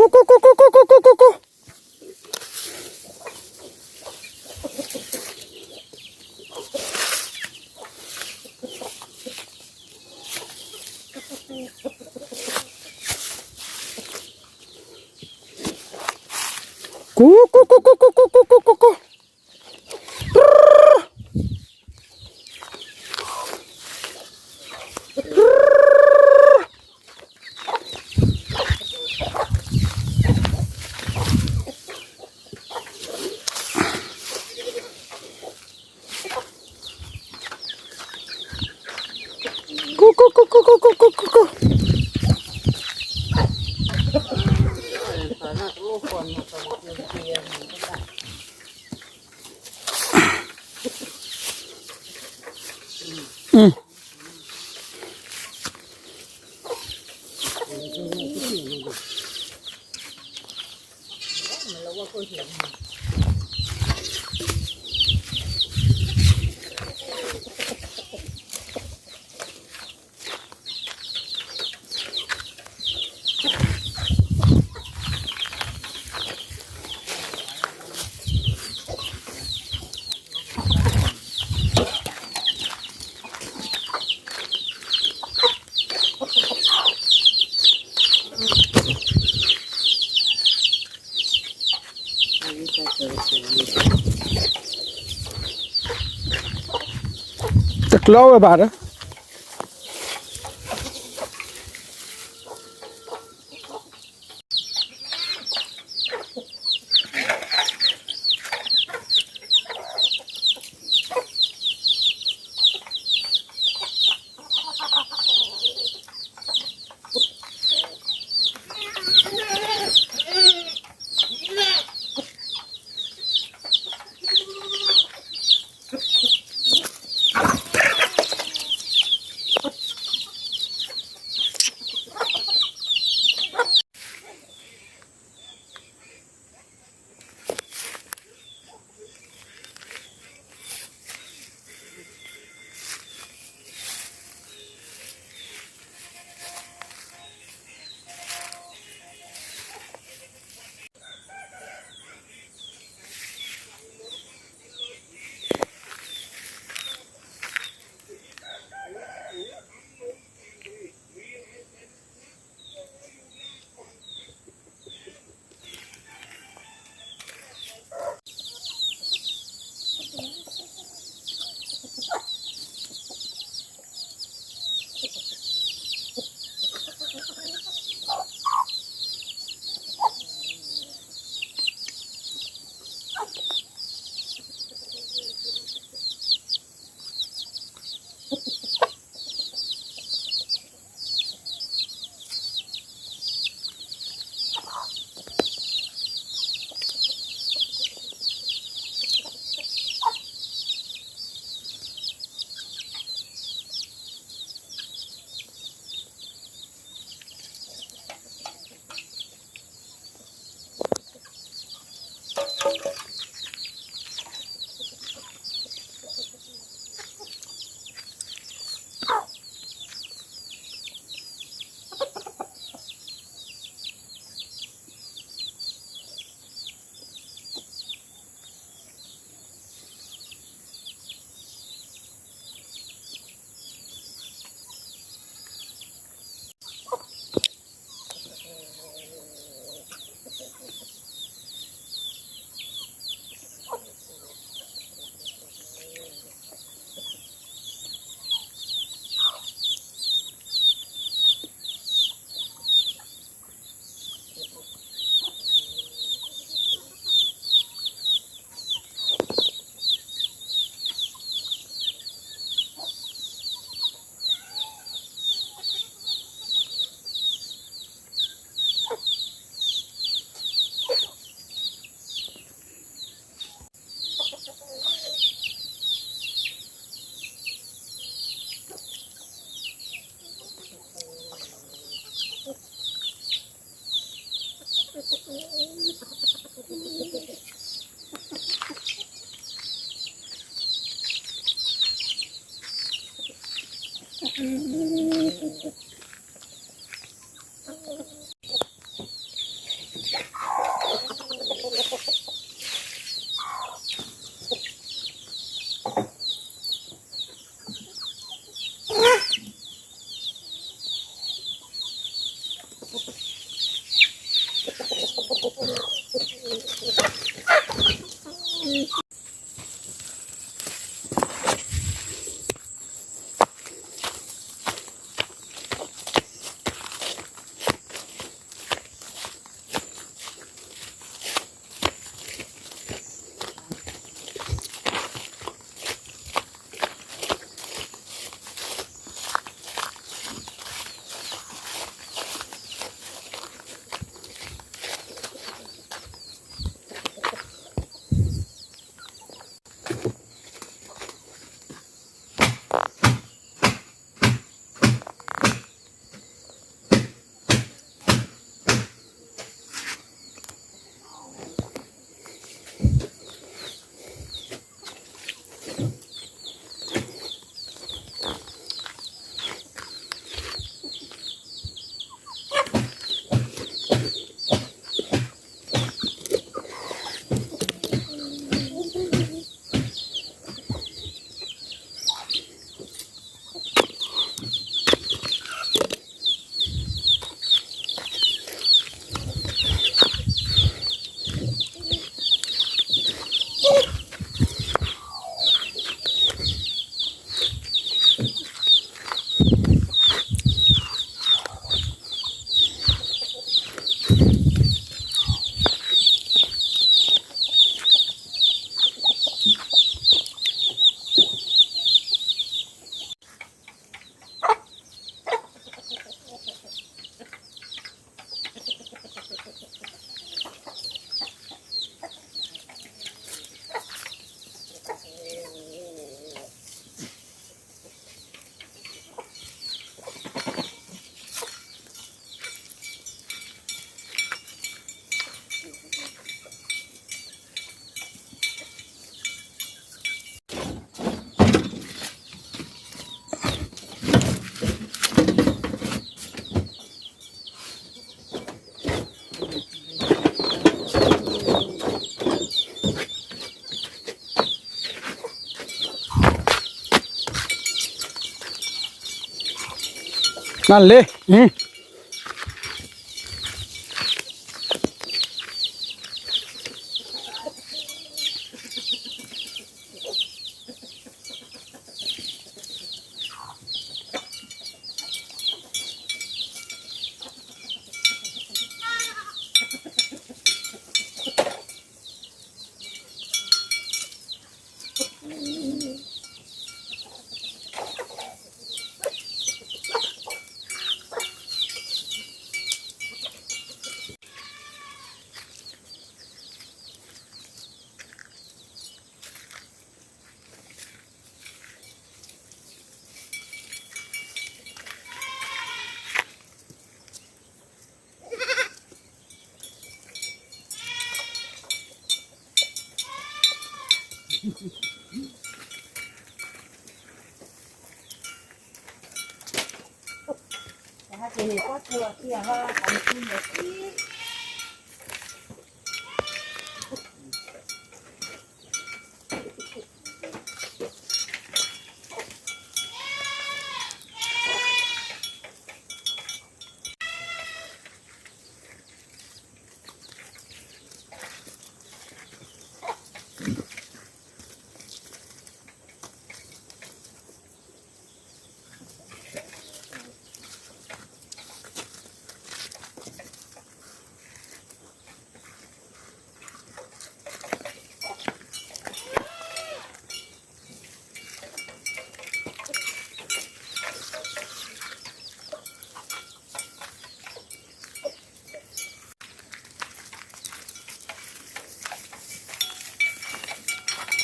ကူကူကူကူကူကူကူကူ ကူကူကူကူကူကူကူကူကူ ကူကူကူကူကူကူကူကူ တကျီဝဲဘၣ်ဒီး နလဲၤ,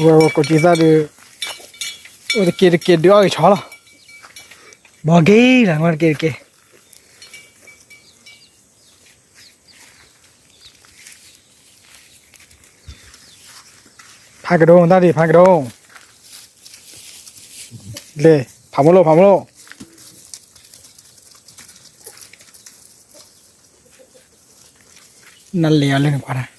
ဝဲကိးက့သၣ်ဒီး အိၣ်တက့ၢ်တက့ၢ်ဒုးအီၣ်ဂ့ၤဆီလီၤ, ဘီက့ၤလီၤ ဝဲတက့ၢ်တက့ၢ်. ဖးကဒိၣ် တၢ်ဒံး ဖးကဒိၣ်, လဲၤ ဖးမိၢ်လိၣ် ဖးမိၢ်လိၣ်. နလဲၤအီၤလၢနကွၢ်တၢ်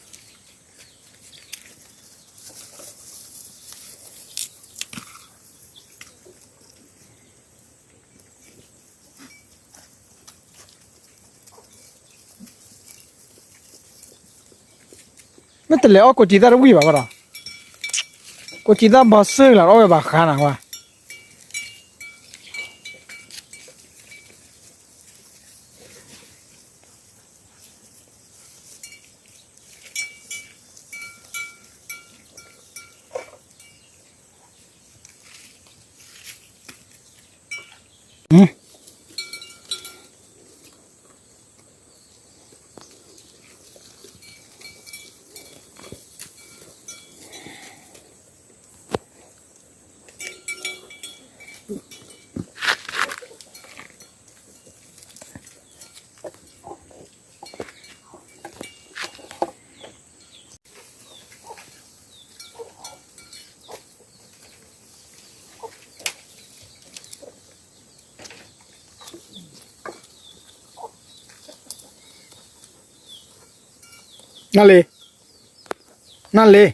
မ့ၢ်တလဲၤအီၣ်ကိးကံသၣ်တဝံၣ်ဘၣ်ဘၣ်ဒီး, ကိးကံသၣ်ဘီစၢၣ်လီၤ အီၣ်ဝဲဘၣ်ဃါနၤဝဲ. နလ့, နလ့.